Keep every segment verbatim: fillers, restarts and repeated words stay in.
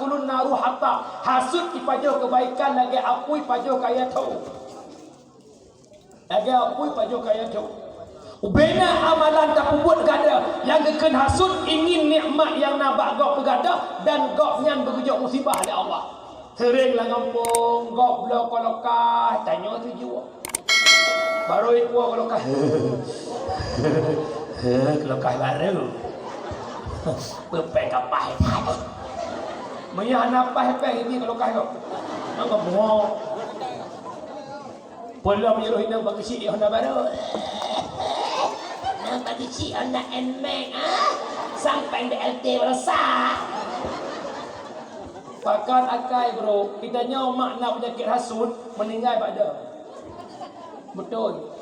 Naru hatab, hasut ipajoh keubaikan lagée apui pajoh kaya tho. Lagée apui pajoh kaya tho. Ubena amalan tapeubuet gata nyang geukheun hasut ingin nikmat nyang na bak gob peugadoh dan gobnyan beugeujok musibah lé Allah. Seuréng lam gampông gob bloe ka lokah, tanyoe tuju. Barô ikuwa ka lokah. Ka lokah barô. Peupée kapah. Meunyoe hana paih péng ini ka lokah kok. Maka bungok. Peulom nyuruh inong bagi si Honda baru. Nang bagi si Honda Nmax ah. Sampai di L T berasa. Pakon akai bro, kita nyoe mak na penyakit hasut, meninggai bak dia. Betul.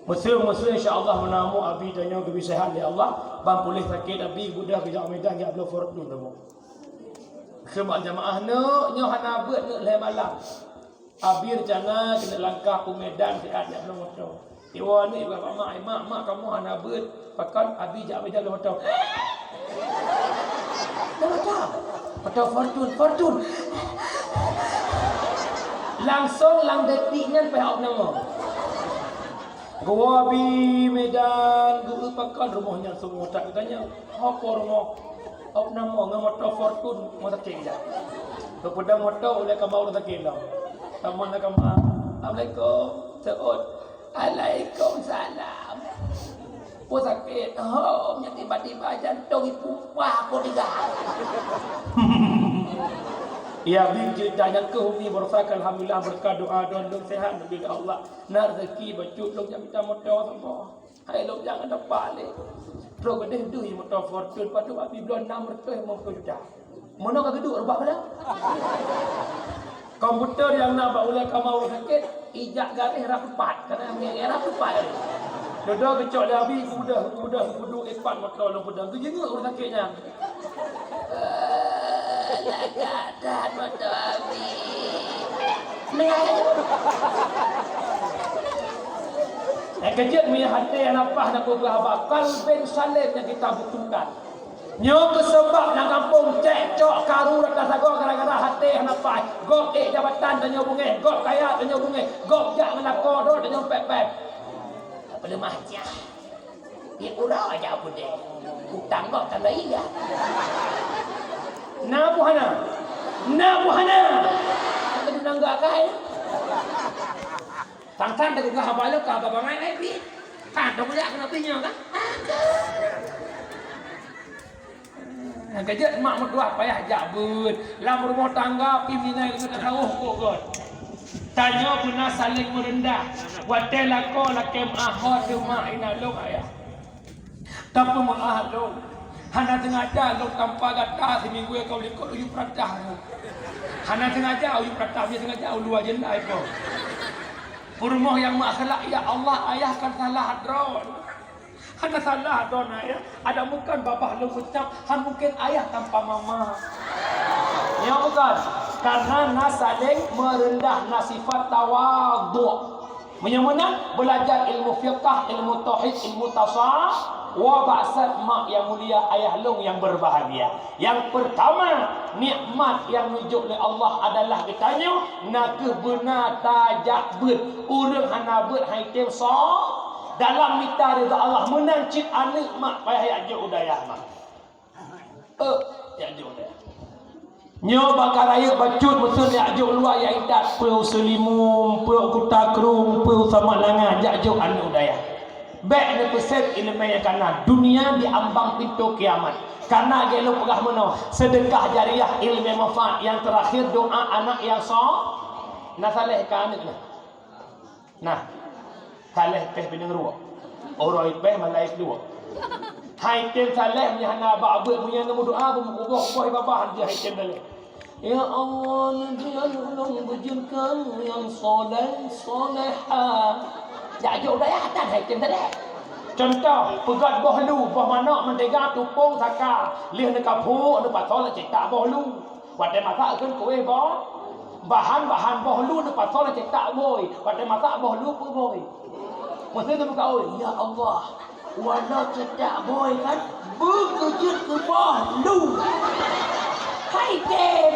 Meuseu-meuseu insya Allah meunamong abi tanyoe geubri sehat lé Allah, ban puléh sakét abi mudah geujak Medan jak bloe Fortuner. Seubab jamaah neuk nyoe hana beuet neuk lhée malam. Abi reuncana keuneuk langkah u Medan siat jak bloe moto. Tiwoe ni bak mak, "Mak, mak, kamoe hana beuet, pakon abi jak Medan lôn moto." Lôn moto? Moto Fortune, Fortune. Langsong lam detik nyan payah ôb nama. Geuwoe abi Medan, geueu pakon rumoh nyan seumua that geutanyong. Ho po rumoh? Ôb nama ngon moto Fortune, moto kek jak. Geupeudong moto ulée kama ureuëng sakét lom. Tamong na kama, "Assalamualaikum." Seuôt, "Waalaikumsalam." Peue sakét? "Ho, nyan tiba-tiba jantong ipumpah ko tiga." Ya, bi cerita nyang keu umi barosa, alhamdulillah, berkat doa don lôn sehat, alhamdulillah Allah. Na rezeki bacut lôn jak mita moto saboh. Hai lôn nyang ada paléh. Trok keudeh dui moto Fortune, padub abi bloe enam reutôh limong ploh juta. Meunoe ka geuduek rubah bala. Komputer nyang na bak ulée kama ureuëng sakét, ijak garéh rab tupat. Kana rab tupat garéh. Dodo geucok lé abi, geubeudôh, geubeudôh, geuduek ipat moto lôn peudong. Geujeungeuk ureuëng sakét nyan. Eh, lagak that moto abi. Nengah. Eh, keujeuet meuiah até nyang lapah na peubeubaih haba, kalbin salem nyang kita butuhkan. Nyoe keuh sabab lam gampông cekcok karu rata sagoe gara-gara até hana paih. Gob ék jabatan tanyoe beungéh, gob kaya tanyoe beungéh, gob jak ngon lakoe droe tanyoe pép-pép. Peuleumah cah. Di uroe jak peudeh. Utang gob tambah iya. Na peue hana? Na peue hana? Ka teunangga kai. Sang-sang teupeugah haba lôn ka bangai ai pih. Ka teupeujak keunoe pih nyoe ka? Nyang keujeuet mak meutuah payah jak beuet. Lam rumoh tangga pih minai keu tasawôh kok göt. Tanyoe beuna saléng meureundah. Watée lakoe lakée meuah ho teuma inan lôn ayah. Tapeumeu'ah lôn. Hana seungaja lôn tampa gata siminggu nyang ka likot u Yub Pratah nyoe. Hana seungaja u Yub Pratah, meunyo seungaja u luwa jeuet lai po. Peurumoh nyang meuakhlak, ya Allah, ayah kan salah droe. Hana salah droe ayah. Ada mungken babah lôn meucab, han mungken ayah tanpa mama. Ya bukan? Karena na saling merendah, na sifat tawadhu. Meunyoe meunan, beulajar ilmu fiqah, ilmu tauhid, ilmu tasawuf, wa ba'sat mak yang mulia, ayah lôn yang berbahagia. Yang pertama, nikmat yang neujok lé Allah adalah geutanyoe, na kheueh beuna tajak beuet. Ureuëng hana beuet hai tem so, dalam mita ridha Allah meunan cit aneuk mak payah jak jok u dayah mak. Eh, jak jok deh. Nyoe baka rayeuk bacut meuseuen jak jok luwa jak intat, peue u Seulimeum, peue u Kuta Krueng, peue u Samalanga, jak jok aneuk u dayah. Bék neupeuset iéleumé nyang kana, dunia di ambang pintoe kiamat. Kana lagée lôn peugah meunoe, seudeukah jariah iéleumé manfaat, nyang teurakhé doa anak nyang so-, na saleh ka aneuk nyan. Nah, saleh péh bineung ruwok. Uroe péh malaikat duwok. Hai tem saleh meunyo hana bak beuet, meunyo neumeudoa beumeukuboh-kuboh babah jih hai tem saleh. Ya Allah, neujeuet lôn beujeuet keu nyang soleh, solehah. Jak jok dayah tan hai tem saleh. Contoh, peugöt boh lu, boh manok, mentega, tupông, saka. Lheueh neukaphuek, neupasoe, neucetak boh lu. Watée masak kheun kueh boh, bahan-bahan boh lu neupasoe neucetak bôi. Watée masak boh lu peue bôi. Meuseu teubuka ôi, "Ya Allah, walau cetak bôi kan, beukeujeuet keu boh lu." Hai tem,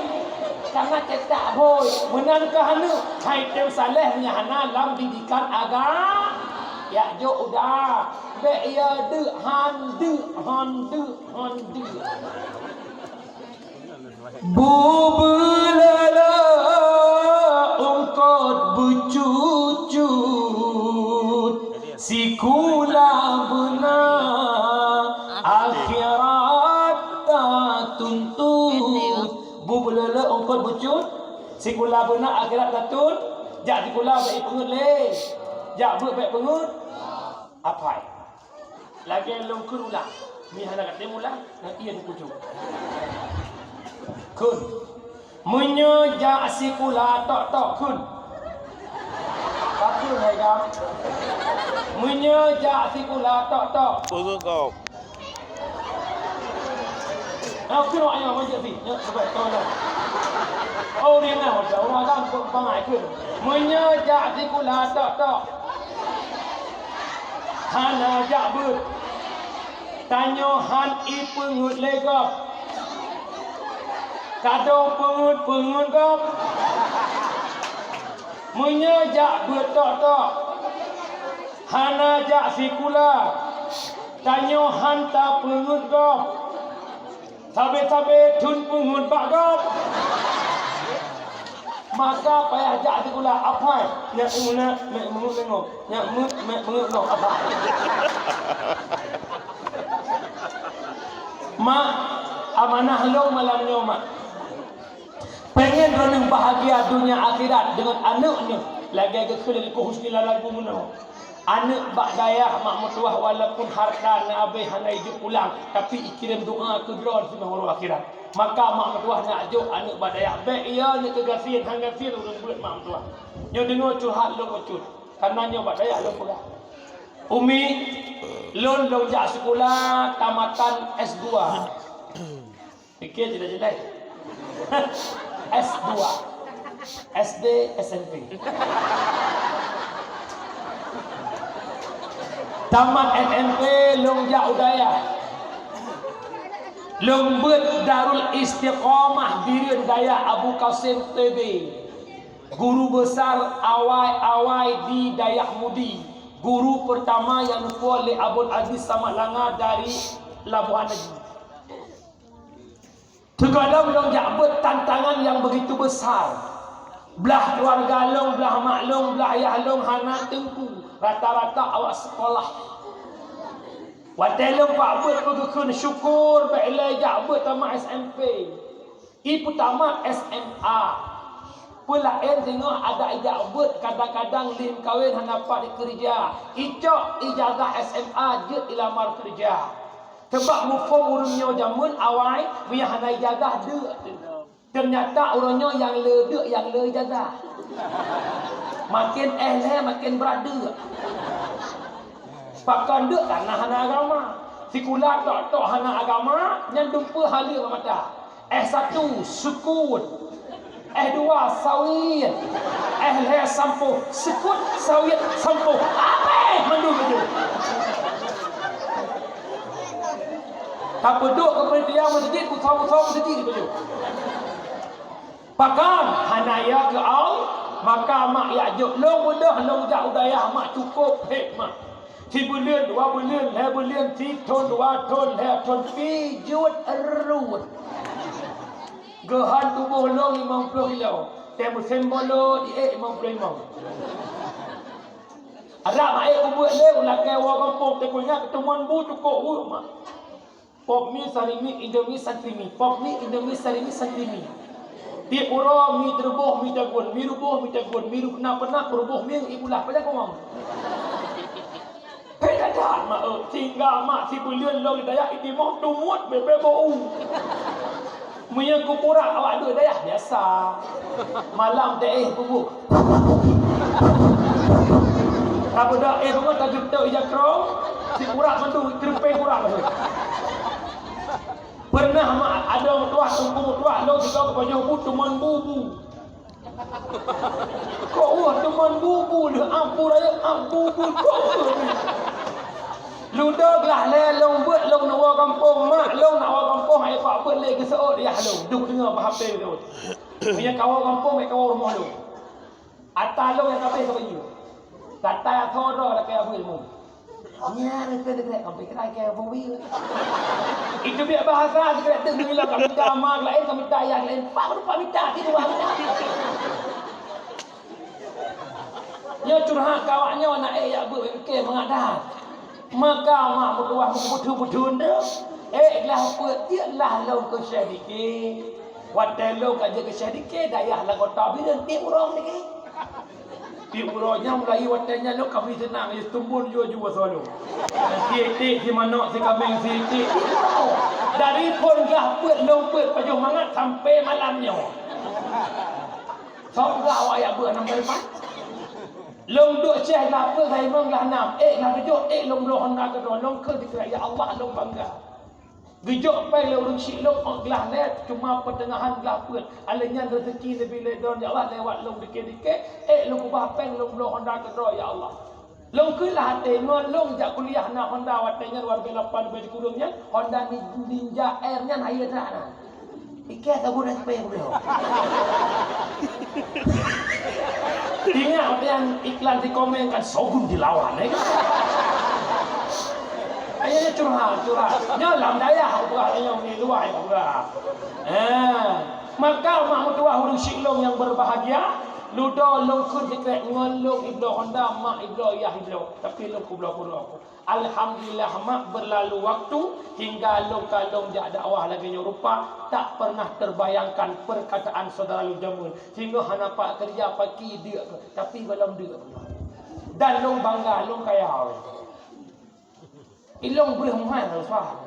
Karena cetak boy, meunan keuh aneuk, hai tem saleh nyang hana lam didikan agama. Yak jok udah, bèk iya deuk, han deuk, han deuk, han deuk. Bubeuleuleuk eungkot beucut-cut, sikula beuna akhirat tatuntut. Bubeuleuleuk eungkot beucut, sikula beuna akhirat tatun. Jak sikula bèk peungeut lé. Jak beuet bèk peungeut. Apai. Lagèe lôn kheun ulang. Mi hana katem ulang, ngon ie teukucok. Kheun. Meunyoe jak sikula tok-tok kheun. Pakheun hai gam. Meunyoe jak sikula tok-tok. Peugah kau. Nah, kheun awak nyoe, manjat sih. Nyoe, cuba tolong. Oh, dia nak, orang kan, bangai kheun. Meunyoe jak sikula tok-tok. Hana jak beuet. Tanyoe han ipeungeut lé gob. Kadang peungeut-peungeut gob. Meunyoe jak beuet tok-tok, hana jak sikula, tanyoe han tapeungeut gob. Sabe-sabe thon peungeut bak gob. Maka payah jak sikula, apai, nyak meungeut, mek meungeut lé gob. Nyak meungeut, mek meungeut gob, apai. Mak, amanah lôn malam nyoe, Mak. Pengen droeneuh bahagia dunia akhirat deungon aneuk nyoe, lagèe geukheun lé Teungku Husni lam lagu meunoe. Aneuk bak dayah mak meutuwah walaupun harta na abéh hana ijok pulang, tapi ikirém doa keu droe singoh uroe akhirat. Maka mak meutuwah nak jok aneuk bak dayah, bèk iya nyoe keu gasien, han gasien ureueng beuet mak meutuwah. Nyoe deungoe curhat lôn bacut, karena nyoe bak dayah lôn peugah. Umi, lôn, lôn jak sikula tamatan S dua. Oke, jelas-jelas. S dua. S D, S M P. Tamat S M P, lôn jak u dayah. Lôn beuet Darul Istiqamah Bireuen Dayah Abu Qasim T B. Guru besar awai-awai di Dayah Mudi. Guru pertama nyang neupeue lé Abdul Aziz Samad Langa dari Labuhan Haji. Teugadang lôn jak beuet tantangan nyang begitu besar. Blah keuluwarga lôn, blah mak lôn, blah yah lôn hana teungku. Rata-rata awak sekolah. Watèe lôn bak beuet peugeukeuen syukur bèk lé jak beuet tamat S M P. I peutamat S M A. Peulaén singoh adak ijak beuet kadang-kadang lheuh kawen hana pat ikeureuja. Icok ijazah S M A jeuet ilamar keureuja. Teubak muphom ureueng nyoe jameun awai, meunyo hana ijazah deuk. Teunyata ureueng nyoe nyang le deuk nyang le ijazah. Maken éh lhèe maken brat deuk. Pakon deuk karena hana agama. Sikula tok-tok hana agama, nyan dumpeue haleue mata. S satu, sukun. S dua, sawit. S lhèe, sampoh. Sukun, sawit, sampoh. Abéh mandum itu. Tapeuduek keu panitia meuseujid, kusoe-kusoe meuseujid itu. Pakon hana ya keu Allah, maka mak yak jok lôn beudôh lôn jak u dayah mak cukôp hikmah. Sibuleuen, dua buleuen, lhèe buleuen, sithôn, dua thôn, lhèe thôn, pih jeuet reuet. Geuhon tuboh lôn limong ploh kilo, teuh musém bolo di ék limong ploh limong. Adak mak ék ubeuet lé u lakèe woe gampông teukunyat teumon bu cukôp weuek mak. Pop mi, sarimi, indomie, santrimi. Pop mi, indomie, sarimi, santrimi. Tiep uroe mi teuruboh, mi jagon, mi ruboh, mi jagon, mi ru-, na peunak ruboh mi ibulah pada kawang. Peda dah mak, eh, tinggal mak sibuleuen lôn dayah itimoh tumut bebe bau. Meunyoe kupurak awak dua dayah biasa. Malam teh eh bubu. Ka beudôk, eh, bangon tajeuet tok ija krong, si kurak mandum, teureumpeng kurak mandum. Pernah mak ada meutuah, teungku meutuah, lôn sigoe geupajoh bu teumon bubu. Kok wah teumon bubu lheueh ampu raya, ampu bu, kok wah. Ludo glah lé lôn beuet lôn neuwoe gampông, mak lôn nak woe gampông, hai pak beuet lé geuseuôt yah lôn, duek deungoe bak H P lôn. Meunyoe kawoe gampông, bèk kawoe rumoh lôn. Ata lôn nyang ka abéh ka bayeue. Gata nyang tho droe lakèe abeuet lom. Nyan keuh deuh keu kampung kira keu bubir. Itu biak bahasa kira deuh meunyoe ka mita ma laén, ka mita ayah laén. Pak rupa mita, ti dua mita. Nyoe curhat kawak nyoe na ék yak beuet keu mangat dah. Maka mak meutuah meubeuthu-beuthu ndeuh. Ék glah peuet jeuet lah lôn keu syedikit. Watèe lôn ka jeuet keu syedikit, dayah lagoe tabi dan tiep urong niki. Tiep uroe nyan mulai watèe nyan lôn ka meuseunang, jitumbon jua-jua soe lôn. Sitik, simanok, sikaméng, sitik. Dari phôn glah peuet, lôn peuet pajoh mangat sampai malam nyoe. Soe peugah awak yak beuet nam teuleupah? Lôn duek ceh glah peuet, glah limong, glah nam, ék glah tujoh, ék lôn bloe honda keudroe, lôn kheun dikeue, ya Allah, lôn bangga. Geujok péng lé ureueng syiek lôn ôk glah lhèe, cuma peuteungahan glah peuet. Alèh nyan reuzeki leubeh lé don, ya Allah, lewat lôn dikit-dikit, ék lôn ubah péng lôn bloe honda keudroe, ya Allah. Lôn kheun lah até, ngon lôn jak kuliah na honda watèe nyan, warga lapan leubeh sikureueng nyan, Honda Ni-, Ninja R nyan hayeu that na. Pike saboh dan sepèe kupiôh. Ingat watèe nyan iklan di komen kan, Shogun dilawan, eh. Ayo curhat, curhat. Nyoe lam dayah bukan, ayo di luar bukan. Eh, maka mak meutuah ureueng syiek lôn nyang berbahagia, ludo lôn kheun sikrek ngon lôn ibloe honda, mak ibloe, yah ibloe. Tapi lôn kubloe-kubloe. Alhamdulillah, mak, berlalu waktu hingga lôn ka lôn jak dakwah lagèe nyoe rupa, tak pernah terbayangkan perkataan saudara lôn jameun, sehingga hana pat keureuja paki deuk, tapi gohlom deuk. Dan lôn bangga, lôn kaya. Ilôn breuh muhai rasa.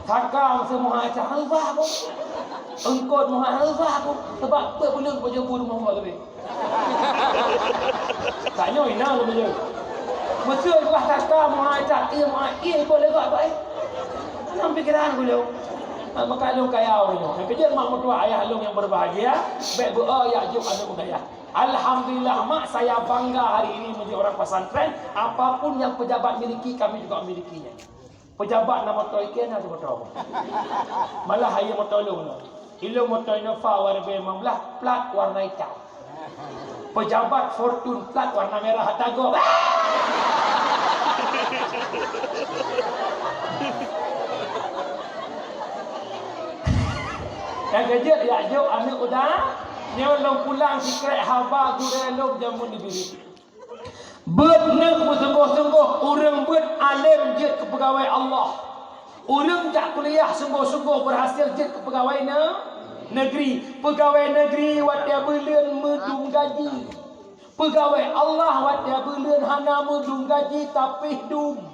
Saka meuseumuhai cah ubah boh. Eungkôt muhai ubah boh. Sabab peue buleuen bak jabu rumoh Allah leubeh. Tanyoe inong leubeh jeuh. Meuseu ubah saka muhai cah, ié muhai, ié boh lé gak baik. Dalam pikiran ulôn. Maka lôn kaya ureueng nyoe. Nyang keujeuet mak meutuah ayah lôn nyang berbahagia, bèk beu-o yak jok aneuk u dayah. Alhamdulillah, mak, saya bangga hari ini menjadi orang pesantren. Apapun yang pejabat miliki, kami juga memilikinya. Pejabat na moto iké na moto. Malah hayeu moto lôn. Ilôn moto Innova dua ribu lima belas, plat warna itam. Pejabat Fortune, plat warna merah, tagok. Nyang keujeuet yak jok aneuk u dayah, nyoe lôn pulang sikrek haba gurèe lôn jameun di Bireuen. Beuet neuk meusunggoh-sunggoh, ureueng beuet além jeuet keu peugawée Allah. Ureueng jak kuliah sunggoh-sunggoh, beurhasil jeuet keu peugawée ne-, neugri. Peugawée neugri watée buleuen meudum gaji. Peugawée Allah watée buleuen hana meudum gaji, tapi dum.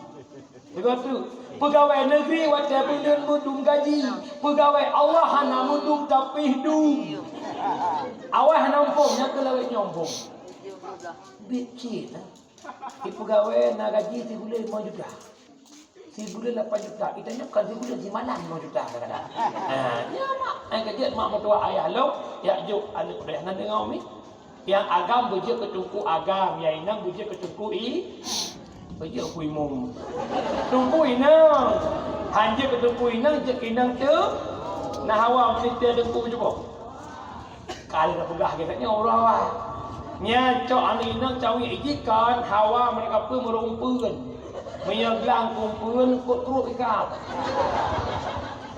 Deungoe teuk, peugawée neugri watée buleuen meudum gaji, peugawée Allah hana meudum tapi dum. Awai hana muphom, nyang keu lawét nyoe muphom. Bit cit, eh. Di peugawée na gaji sibuleuen lima juta. Sibuleuen lapan juta. Itanyoe kan sibuleuen simalam lima juta kadang-kadang. Ha, nyan mak. Ai ka jeuet mak meutuah ayah lôn, jak jok aneuk udeh nan deungoe mi. Nyang agam beujeuet keu teungku agam, nyang inong beujeuet keu teungku i-, beujeuet keu imum. Teungku inong, han jeuet keu teungku inong, jeuet keu inong teu-, na hawa meulintée teungku cuboh. Ka lheueh peugah geutanyoe uroe awai. Nyan cok aneuk inong cawi iji kon hawa meureuka peue meureumpun. Meunyoe glang kumpul, kot trok ikat.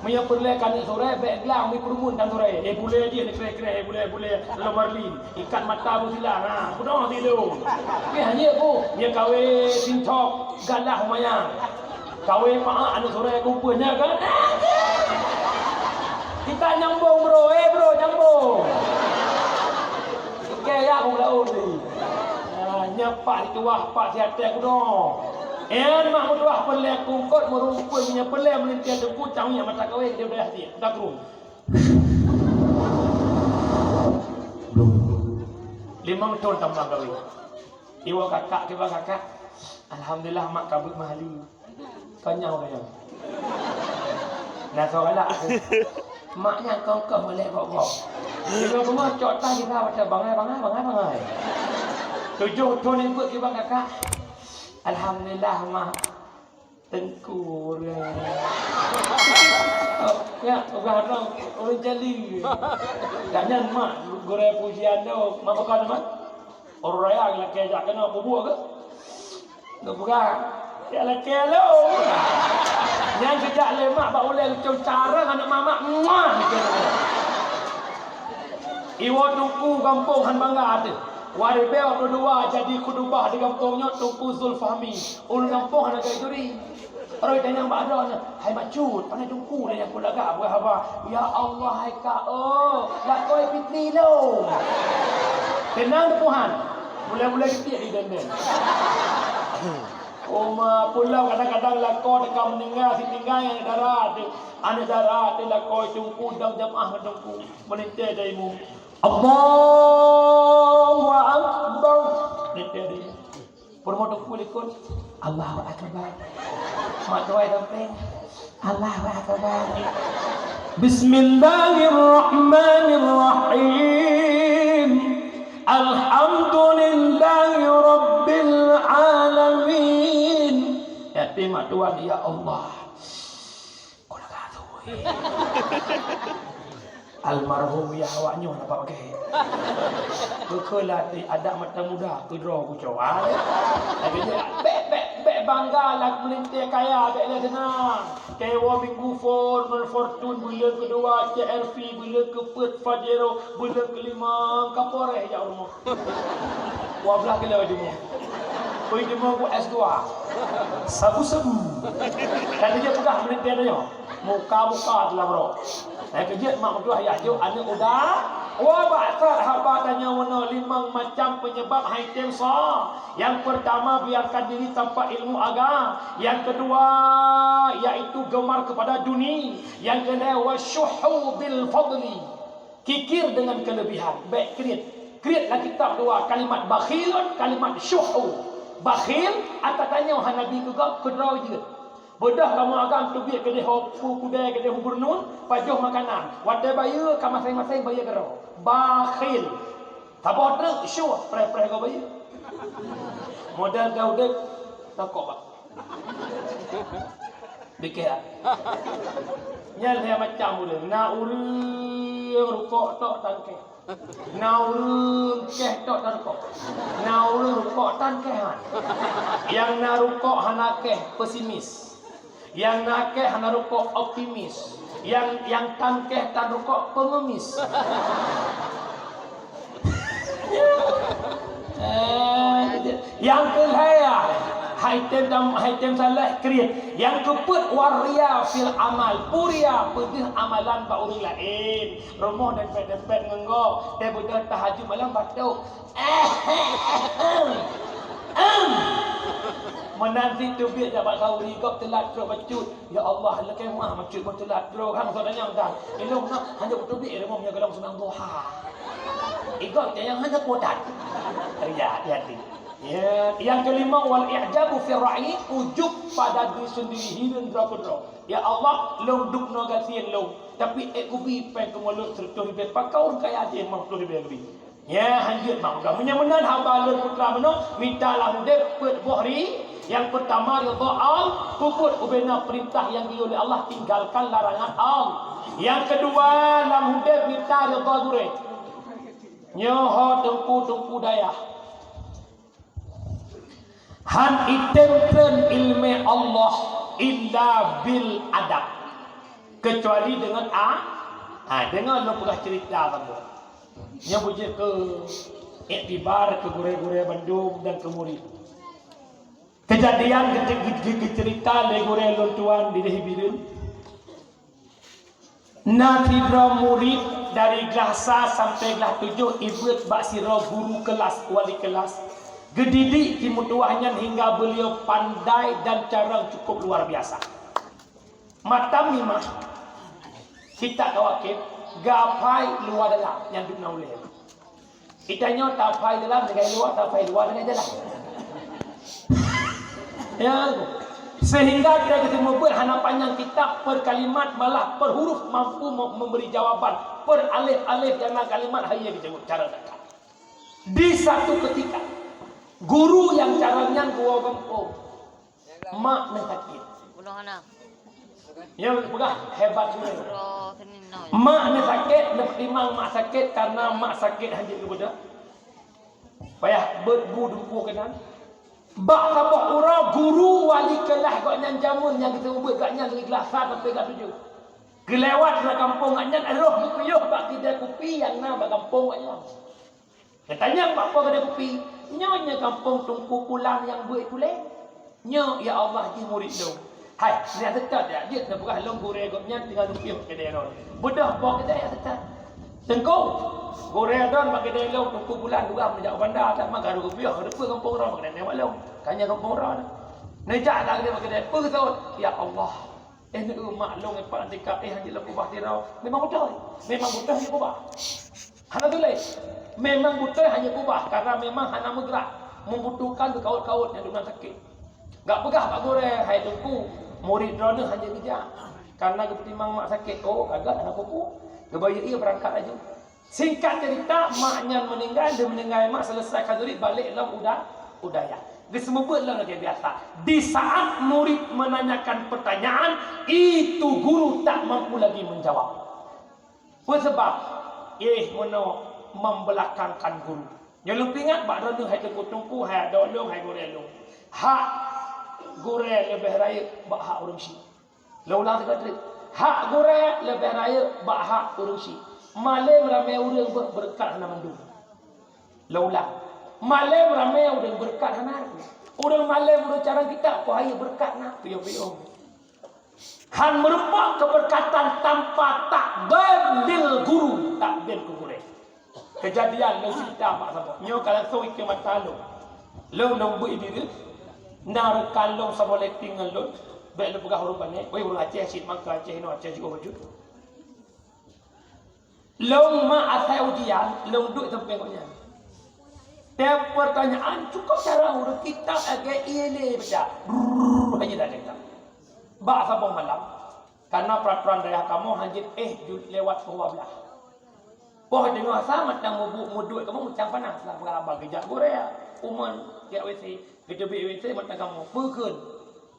Meunyoe peureulée keuneuk surée, bék glang mi peureumeun dan surée. Eh, bulée jih ni kreh-kreh, eh, bulée, bulée, lom Marlin. Ikat mata beusilang, ha, peunoh tidu. Oke, hanya bu, nyoe kawé sintok, galah manyang. Kawé paak aneuk surée kumpul, nya kan? Kita nyambung, bro. Eh, bro, nyambung. Oke, ya, aku laut ni. Ah, nyan pak dituwah, pak siatée kunoe. Nyan mak meutuwah peureulée kungkot meurumpun, nyan peureulée meulintée teungku, cawék mata kawé, dia udah hati. Dah kru. Limong thon tamah kawé. Iwoe kakak, kiban kakak. Alhamdulillah, mak kabeuet mahali. Kanyang kanyang. Nah, soe galak aku. Mak nyan kong-kong molek gok-gok. Di rumoh cok tah jih ka baca bangai, bangai, bangai, bangai. Tujoh thon ibuet kiban kakak. Alhamdulillah, mak. Teungku ureueng. Ya, peugah droe ureueng jali. Dak nyan mak gurée pujian nyoe, mak bukan mak. Ureueng raya lakée jak keunoe bubuk ke? Geupeugah, ya lakée lom. Nyan geujak lé mak bak ulée lucong cara aneuk mamak, muah. Iwoe teungku gampông han bangga teuh. Dua ribée dua puluh dua jadi khutubah di gampông nyoe Teungku Zulfahmi. Ureueng gampông hana geuturi. Rhoi tanyong bak droeneuh, "Hai Mak Cut, pane teungku lé nyang kulagak buet haba?" "Ya Allah, hai kak, oh, lakoe Fitri lom." Teunang teuh Tuhan. Mulai-mulai geupiek di dendeng. Oma pulang kadang-kadang lakoe teuka meuninggai, si tinggai aneuk dara teuh. Aneuk dara teuh lakoe teungku dang jamaah ngon teungku. Meulintée dari mu. Allahu Akbar. Meulintée dari mu. Peurumoh teungku likot, "Allahu Akbar." Mak tuai dampéng, "Allahu Akbar." "Bismillahirrahmanirrahim. Alhamdulillahi rabbil alamin." Yatim mak tuan, "Ya Allah." Kona ka tui. Almarhum ya awak nyoe dapat pakai. Keukeula di adat mata muda keudroe kucok. Ah. Tapi dia bek bek bek bangga lah meulintée kaya bek lé seunang. Kewoe minggu phon ngon Fortune buleuen keudua, C R V buleuen keupeuet, Pajero buleuen keulima, ka poreh jak rumoh. Dua belas kilo jumah. Ui jumah ku S dua. Sabu-sabu. Dan dia peugah meulintée nyoe. Muka-muka dalam roh. Hai keujeuet mak meutuah yah jok aneuk uda. Wa bak that haba tanyoe meunoe limong macam penyebab hai tem sa. Yang pertama, biarkan diri tanpa ilmu agama. Yang kedua, yaitu gemar kepada dunia. Yang ketiga, wa syuhu bil fadli. Kikir dengan kelebihan. Bèk kriet. Kriet lam kitab dua kalimat bakhilun, kalimat syuhu. Bakhil, ata tanyoe hana bi keu gob, keudroe jeuet. Beudôh kamoe agam teubiet keudeh ho pu kudai keudeh gubernur, pajoh makanan. Watèe bayeue ka maséng-maséng bayeue keudroe. Bakhil. Saboh treuk syuh preh-preh gob bayeue. Modal gau dek, tokok bak. Bikeh. Nyan lhèe macam ureueng. Na ureueng rukok tok tan kèh. Na ureueng kèh tok tan rukok. Na ureueng rukok tan kèh han. Nyang na rukok hana kèh, pesimis. Nyang na kèh hana rukok, optimis. Nyang, nyang tan kèh tan rukok, pengemis. Eh, nyang keulhèe, hai tem dam-, hai tem saleh kriet. Nyang keupeuet, waria fil amal, puria peudeuh amalan bak ureueng laén. Rumoh dempet-dempet ngon gob, teubeudôh tahajud malam batuk. Meunan cit teubiet jak bak khauri, gob teulat trok bacut. Ya Allah, lakèe meu'ah bacut, meuteulat trok. Han soe tanyong tan. Ilôn na hana teubiet rumoh meunyoe golom seunang duha. Igob tanyong hana kutat. Ya, hati-hati. Ya, yang kelima, wal i'jabu fi ra'yi, ujub pada diri sendiri, hireuen droe keudroe. Ya Allah, lôn dubnoe gasien lôn, tapi ék kubi péng keumulok sireutoh ribèe, pakon kaya jih limong ploh ribèe leubèh. Nyan hanjeuet mak peugah. Meunyoe meunan haba lôn putra meunoe, mita lam udép peuet boh ri-, nyang peutama ridha Allah, peubuet ubena peurintah nyang geuyue lé Allah, tinggalkan larangan Allah. Nyang keudua lam udép mita ridha gurèe. Nyoe ho teungku-teungku dayah. Han item treun ileumèe Allah illa bil adab, keucuali deungon a-, ha, deungon lôn peugah ceurita saboh. Nyoe beujeuet keu iktibar keu gurèe-gurèe bandum dan keu murit. Keujadian geuce-, geuce-, geuceurita lé gurèe lôn tuan di Dèh Bireuen. Na sidroe murit dari glah sa sampoe glah tujoh ibeuet bak sidroe guru keulas, wali keulas. Geudidik si meutuwah nyan hingga beuliau pandai dan carông cukup luar biasa. Matam mimah, kitab Kawakib, geuhafai luwa dalam nyang dum na ulèe. Geutanyoe tahafai dalam lagèe luwa, tahafai luwa lagèe dalam. Ya, sehingga kita geuteumeubeuet hana panyang kitab per kalimat, malah per huruf mampu mem-, memberi jawaban per alif-alif nyang na kalimat, hai geutanyoe cara dekat. Di satu ketika, guru nyang cara nyan geuwoe gampông. Mak neuh sakét. Bunoh hana. Nyoe peugah hebat gurée. Mak neusakét, neupeutimang mak sakét karena mak sakét hana jeuet keu beudôh. Payah beuet bu dumpeue keunan. Bak saboh uroe guru wali kelas gobnyan jameun nyang geuseumeubeuet gobnyan dari kelas sa sampai kelas tujoh. Geulewat na gampông gobnyan, rhoh geupiôh bak keudè kupi nyang na bak gampông gobnyan. Geutanyong bak po keudè kupi, "Nyoe nyang gampông Teungku Pulan nyang beuet puléh?" "Nyoe, ya Allah, jih murit lôn." "Hai, nyan seutôt jak jeuet neupeugah lôn gurée gobnyan teungoh geupiôh keudè droe. Beudôh po keudè jak seutôt." "Teungku, gurée droe bak keudè lôn Teungku Pulan dua meujak u Banda, that maka geupiôh, reupeu gampông droe bak keudè nyoe bak lôn. Ka nyoe gampông droe." Neujak lam keudè bak keudè, peue geuseuôt? "Ya Allah, eh, neu mak lôn, eh, pat tika, eh, hanjeuet lôn keubah sidroe." Memang beutôi. Memang beutôi hanjeuet keubah. Hana tuléh. Memang beutôi hanjeuet keubah, karena memang hana meugrak, membutuhkan keu kawöt-kawöt nyang dumnan sakét. Gak peugah bak gurée, "Hai Teungku, murit droeneuh hanjeuet geujak, karena geupeutimang mak sakét." "Oh, ka gét, hana peue-peue." Geubayeue ie beurangkat laju. Singkat cerita, mak nyan meuninggai, lheueh meuninggai mak, selesai khanduri, balek lom u da-, u dayah. Geuseumeubeuet lom lagée biasa. Di saat murid menanyakan pertanyaan, itu guru tak mampu lagi menjawab. Peue sabab? Éh meunoe membelakangkan guru. Nyoe lôn peuingat bak droeneuh, hai teungku-teungku, hai adoe lôn, hai gurée lôn. Hak gurée leubeh rayeuk bak hak ureuëng syik. Lôn ulang sigoe treuk. Hak gurée leubeh rayeuk bak hak ureuëng syik. Malém ramé ureuëng beuet beureukat hana mandum. Lôn ulang. Malém ramé ureuëng beureukat hana. Ureuëng malém ureuëng carông kitab, poh rayeuk beureukat na, piôh-piôh. Khan meurumpok keubeurkatan tanpa takdim lil guru, takdim keu gurée. Keujadian lôn cerita bak saboh. Nyoe ka langsung ikeue mata lôn. Lôn, lôn beuet bireuen, na rekan lôn saboh letting ngon lôn, bék lôn peugah ureuëng pané, wéh ureuëng Aceh cit maka Aceh inoe Aceh jiôh bacut. Lôn mak asai ujian, lôn duek sampéng gobnyan. Tiep peurtanyaan cukôp carông ureuëng kitab lagée ié lé baca. Brrrr, hanya dah kitab. Bak saboh malam, karena peraturan dayah kamoe hanjeuet éh ju-, lewat pukul dua belas. Poh teungoh sa mantong mubu-, muduek kamoe meucang panas lah, beuraba geujak gurée, uman, jak W C, geuteubiet W C mantong kamoe. Peue kheun?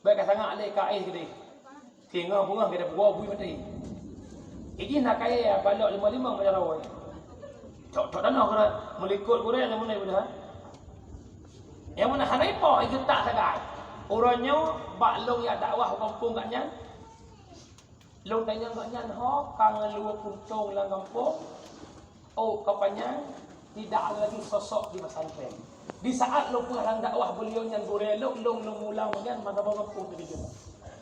Bék ka sangak lé ka éh keudeh. Singoh beungoh gata peugoe bui maté. Iji na kayée balok limong-limong meunyoe rawai. Cok-cok danoe keunan meulikot gurée nyang meunan beudôh. Nyang meunan hana ipo, igeutak sagai. Uroe nyoe bak lôn jak dakwah u gampông gobnyan. Lôn tanyong gobnyan ho ka ngeulue puntông lam gampông. Oh, ka panyang, tidak ada lagi sosok di pesantren. Di saat lôn peugah lam dakwah beliau nyan gurée lôn, lôn, lôn mulang nyan mata bawang pun terkejut.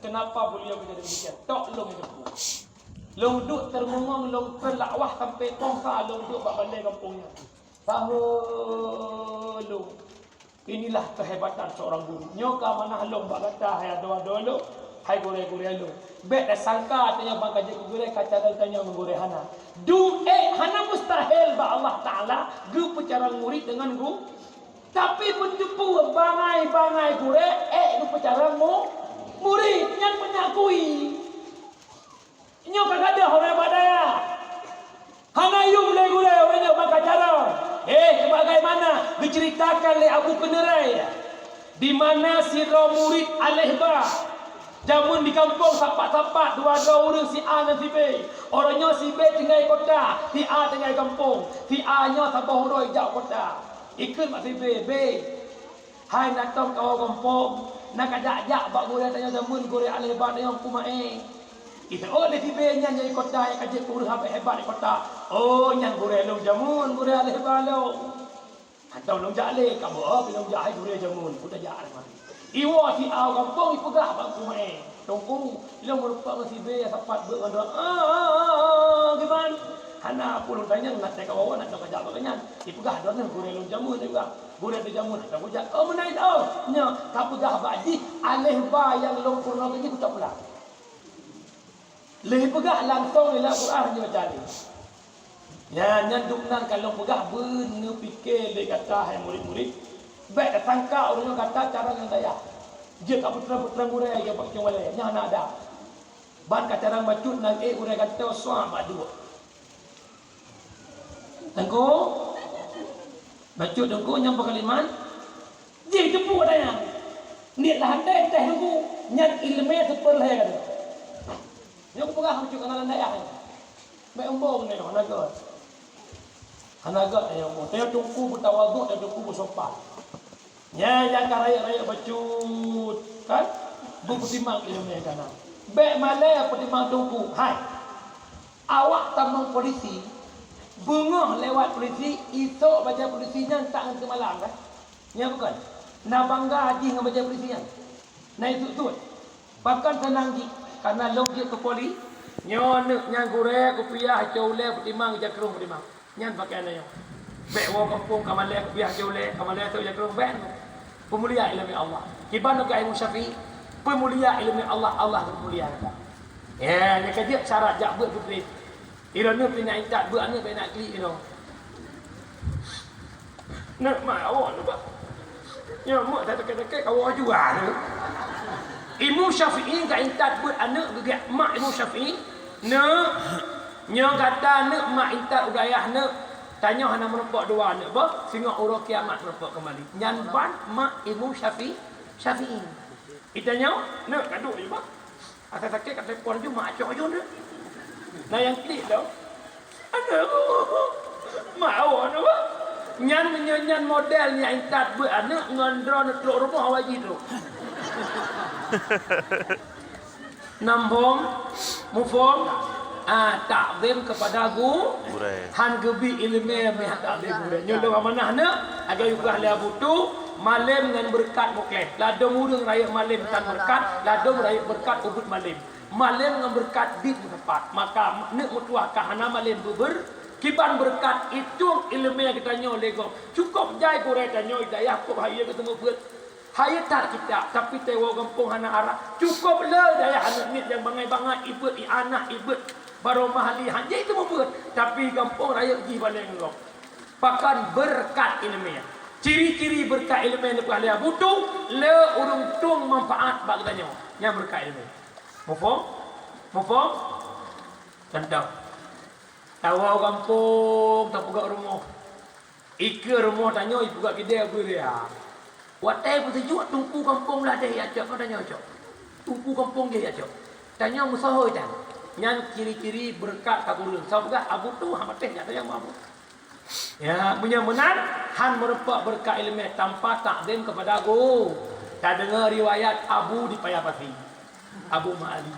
Kenapa beliau menjadi demikian? Tok lôn itu. Lôn duek teurmeungong, lôn kheun dakwah sampai poh sa lôn duek bak balée gampông nyan. Saho lôn. Inilah kehebatan seorang guru. Nyoe ka manah lôn bak gata, hai adoe-adoe lôn, hai gurée-gurée lôn. Bék tasangka tanyoe ban ka jeuet keu gurée ka cara tanyoe ngon gurée, hana. Duek hana mustahil bak Allah Taala geupeucarông murit deungon gu-, tapi meunteupeu bangai-bangai gurée ék geupeucarông mu-, murit nyan meunakui. Nyoe ka gadôh ureuëng bak dayah. Hana yum lé gurée ureuëng nyoe maka carông. Eh, sebagaimana diceritakan lé Abu Keuneurée, di mana sidroe murit aléh ba. Jameun di gampông sapat-sapat dua droe ureuëng, si A ngon si B. Uroe nyoe si B tinggai kota, si A tinggai gampông. Si A nyoe saboh uroe ijak kota. Ikheun bak si B, "B, hai na tom kawoe gampông, na kajak-jak bak gurée tanyoe jameun, gurée aléh ba tanyoe Teungku Maé." Iseuôt lé si B nyan nyang di kota nyang ka jeuet keu ureuëng hebat-hebat di kota. "Oh, nyan gurée lôn jameun, gurée aléh ba lôn." "Hantom lôn jak lé, ka beuôt lôn jak hai gurée jameun, ku tajak lé mari." Iwoe si A u gampông ipeugah bak Teungku Maé, "Teungku, lôn meurumpok ngon si B nyang sapat beuet ngon droe." "Ah, ah, ah, ah, kiban?" "Hana peue lôn tanyong, na teuka woe, na teuka jak bak nyan." Ipeugah droeneuh gurée lôn jameun, ipeugah gurée teuh jameun, hantom kujak. "Oh, meunan, oh, nyoe kapeugah bak jih, aléh ba nyang lôn peurunoe keu jih kucok pulang." Lheueh peugah langsong lé lam Quran nyoe jadi. Nyan, nyan dumnan ka lôn peugah beuneupike lé gata hai murit-murit. Bék tasangka ureuëng nyoe gata carông nyang dayah. Jeuet ka peutrang-peutrang gurée, jeuet bak cong balée. Nyan hana ada. Ban ka carông bacut nan ék gurée gata suah bak duek. Teungku, bacut Teungku nyang peukaliman, jih teupeu dayah. Niet lah handai teh Teungku, nyan iéleumé seupeurlhée ka. Nyoe kupeugah bacut keunalan dayah nyoe. Bèk eumbong nyoe, hana gèt. Hana gèt nyoe eumbong. Tanyoe teungku beutawadhu, tanyoe teungku beusopan. Nyan nyang ka rayeuk-rayeuk bacut, kan? Beupeutimang ileumèe ka na. Bèk malèe peutimang teungku. Hai. Awak tamong polisi, beungoh lewat polisi, isok bajèe polisi nyan tak ngon teumalam, kan? Nyan bukon? Na bangga jih ngon bajèe polisi nyan. Na isut-sut. Pakon seunang jih, kareuna lôn jeuet keu poli, nyoe aneuk nyan gurèe kupiah cok ulèe peutimang, jakrong peutimang. Nyan pakaian nyoe. Bèk woe gampông ka malèe kupiah cok ulèe, ka malèe sôk jakrong, bèk. Peumulia ileumèe Allah. Kiban ka Imam Syafi'i, peumulia ileumèe Allah, Allah geupeumulia gata. Ya, nyan ka jeuet syarat jak beuet putri. Droeneuh pih na intat beuet aneuk, bèk na klik inoe. Neuk mak awak tu, Pak. Nyoe mak tak takét-takét kawoe jua tu. Imam Syafi'i ka intat beuet aneuk geugèt mak Imam Syafi'i. Neuk, nyoe gata neuk mak intat u dayah neuk. Tanyoe hana meurumpok dua neuk boh, singoh uroe kiamat meurumpok keumbali. Nyan ban mak Imam Syafi'i, Syafi'i. Itanyoe neuk ka duek jih, Pak. Asai sakét ka telepon ju mak acoe ju neuk. Na nyang klik tau. Aduh, mak awak tu, Pak. Nyan meunyoe nyan model nyang intat beuet aneuk ngon droeneuh trok rumoh awai jih trok. Nambong, mufom, ah, takzim kepada gu-, Gurèe. Han geubi ileumèe meuhat takzim gurèe. Nyoe lôn amanah neuk, lagèe peugah lé Abu Tu, malem ngon beureukat meuklèh. Ladôm ureueng rayeuk malem tan beureukat, ladôm rayeuk beureukat ubit malem. Malem ngon beureukat dit meusapat. Maka neuk meutuah ka hana malem beuber, kiban beureukat itong ileumèe geutanyoe lé gob. Cukôp jai gurèe tanyoe i dayah kôb hayeue geuteumeubeuet. Hayeue that kitab, tapi tewoe gampông hana arah. Cukôp le dayah aneuk miet nyang bangai-bangai ibeuet i anak ibeuet barô mahli han jai teumeubeuet, tapi gampông rayeuk jih balèe ngon gob. Pakon beureukat ileumèe. Ciri-ciri beureukat ileumèe neupeugah lé Abu Tu, le ureueng tueng manfaat bak geutanyoe. Nyan beureukat ileumèe. Muphom? Muphom? Contoh. Tawoe gampông, tapeugöt rumoh. Ikeue rumoh tanyoe ipeugöt kidée beuria. Watèe peuteujok teungku gampông ladeh jak cok, tanyoe cok. Teungku gampông jih jak cok. Tanyoe meusohôi tan. Nyan ciri-ciri beureukat ka kureueng. Saboh peugah Abu Tu hana patéh jak tanyoe Abu. Ya, meunyoe meunan, han meurumpok beureukat ileumèe tanpa takzim kepada gu-, tadeungoe riwayat Abu di Paya Pasi. Abu Ma'ali.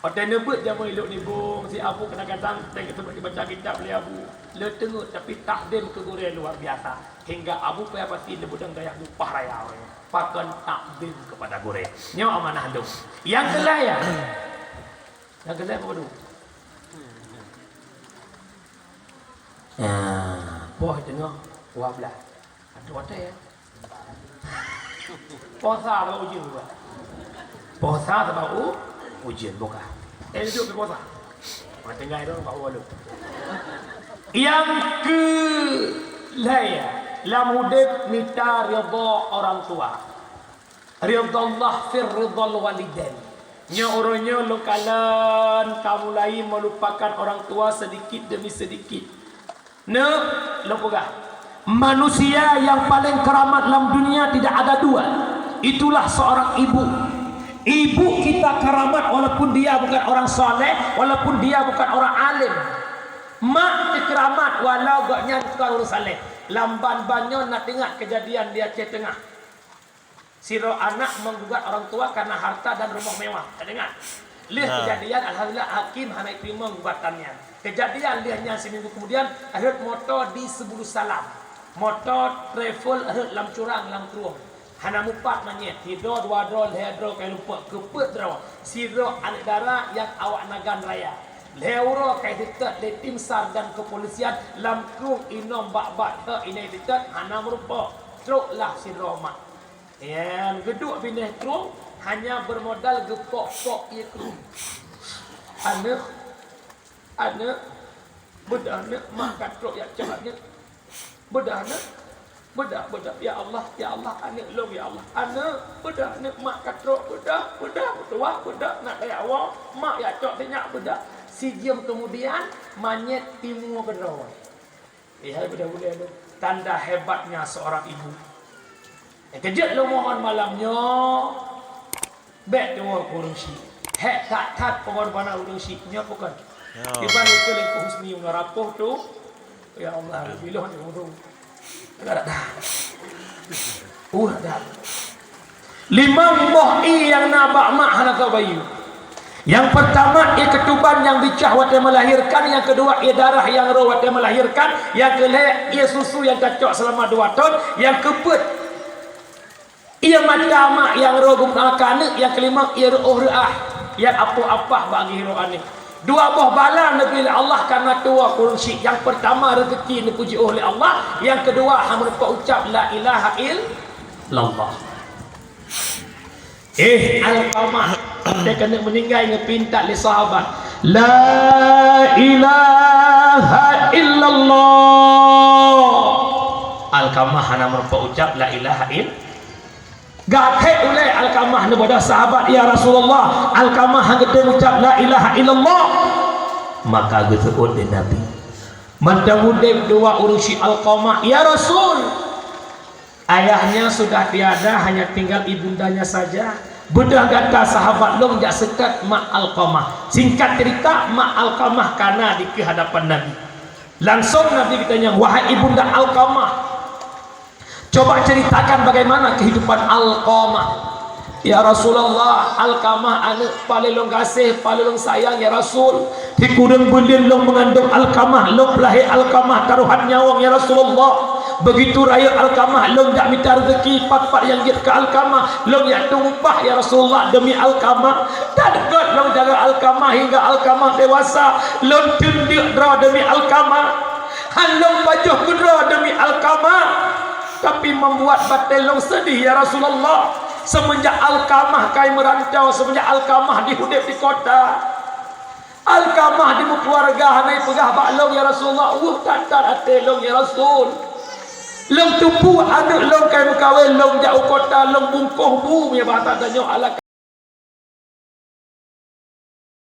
Watèe neubeuet jameun ilok nibong, si Abu kadang-kadang teuka teumpat dibaca kitab lé Abu. Le teungeut, tapi takzim keu gurèe luar biasa. Hingga Abu Paya Pasi neubeudang dayah mupah raya. Pakon takzim kepada gurèe. Nyoe amanah lôn. Nyang keulhèe ya. Nyang keulhèe apa tu? Ya, poh teungoh dua belas. Aduh, watèe ya. Posa bak ujeuen bukan? Posa bak u-, ujeuen bukan? Eh, duek pih posa. Mak tinggai tu bak ujeuen. Nyang keulhèe, lam udép mita ridha orang tua. Ridha Allah fir ridhal walidain. Nyoe uroe nyoe lôn kalon ka mulai meulupakan orang tua sedikit demi sedikit. Neuk, lôn peugah, manusia yang paling keramat lam dunia tidak ada dua. Itulah seorang ibu. Ibu kita keramat walaupun dia bukan orang saleh, walaupun dia bukan orang alim. Mak teu keramat walau gobnyan bukan ureueng saleh. Lam ban-ban nyoe na teuingat keujadian di Aceh Teungah. Sidroe anak menggugat orang tua karena harta dan rumah mewah. Ka deungoe? Lheueh Nah. kejadian, alhamdulillah, hakim hana teurimong gugatan nyan. Kejadian lheueh nyan seminggu kemudian, rhot moto di Sebulu Salam. Moto travel rhot lam curang, lam krueng. Hana mupat manyét, sidroe, dua droe, lhèe droe, kai lumpok, keupeuet droe. Sidroe aneuk dara nyang awak Nagan Raya. Lhèe uroe kai seutôt lé tim sar dan kepolisian lam krueng, inong bak-bak teuk inai seutôt hana meurumpok. Troklah sidroe mak. Nyan, geuduek binéh krueng hanya bermodal geupok-pok ié krueng. Aneuk, aneuk, beudôh aneuk, mak ka trok jak cok aneuk. Beudôh aneuk, beudôh, beudôh, ya Allah, ya Allah, aneuk lôn, ya Allah. Aneuk, beudôh aneuk, mak ka trok, beudôh, beudôh, meutuwah, beudôh, nak tajak woe, mak jak cok sinyak, beudôh. Sijeuem keumudian, manyét timua keudroe. Eh, hai budak-budak tu, tanda hebatnya seorang ibu. Nyang keujeuet lôn mohon malam nyoe, bèk tuwoe keu ureueng syik. Hék that-that peungorbanan ureuëng syiek nyoe bukan. Ya. Iban itu lengku husni ulah rapoh tu. Ya Allah, lebih loh ni ureuëng. Ada dah. Uh, dah. Limong boh ie nyang na bak mak hana tao bayeue. Nyang peurtama ie keutuban nyang bicah watée meulahirkan, nyang keudua ie darah nyang roh watée meulahirkan, nyang keulhée ie susu nyang tacok seulama dua thon, nyang keupeuet ie mata mak nyang roh geupeue aneuk, nyang keulimong ie reuôh reuah nyang apoh apah bak geuh roh aneuk. Dua boh bala neubri lé Allah kareuna tuwoe ureuëng syiek. Nyang peurtama rezeki neupeujeuôh lé Allah, nyang keudua hana meurumpok ucap la ilaha illallah. Eh, Alqamah, watée keuneuk meuninggai geupintat lé sahabat, "La ilaha illallah." Alqamah hana meurumpok ucap la ilaha ill-, Gak hék ulée Alqamah neubodoh sahabat, "Ya Rasulullah, Alqamah hana geutem ucap la ilaha illallah." Maka geuseuôt lé Nabi, "Mantong udeb dua ureuëng syiek Alqamah, ya Rasul." Ayahnya sudah tiada, hanya tinggal ibundanya saja. Beudôh gata sahabat lôn jak seutôt mak Alqamah. Singkat cerita, mak Alqamah kana di keuhadapan Nabi. Langsung Nabi geutanyong, "Wahai ibunda Alqamah, coba ceritakan bagaimana kehidupan Alqamah." "Ya Rasulullah, Alqamah aneuk paléng lôn gaséh, paléng lôn sayang, ya Rasul. Sikureueng buleuen lôn meungandong Alqamah, lôn peulahé Alqamah tarohan nyawöng, ya Rasulullah. Begitu rayeuk Alqamah, lôn jak mita rezeki, pat-pat nyang jeuet keu Alqamah, lôn jak tueng upah, ya Rasulullah, demi Alqamah. That göt lôn jaga Alqamah hingga Alqamah dewasa, lôn teundeuk droe demi Alqamah. Han lôn pajoh keudroe demi Alqamah." Tapi membuat batée lôn seudeh, ya Rasulullah. Seumeunjak Alqamah kai meurantau, seumeunjak Alqamah di udeb di kota, Alqamah di meukeuluwarga hana jipeugah bak lôn, ya Rasulullah, weueh that-that até lôn, ya Rasul. Lôn teupeu aneuk lôn kai meukawen, lôn jak u kota, lôn bungkôh bu, ya, bahasa tanyoe ala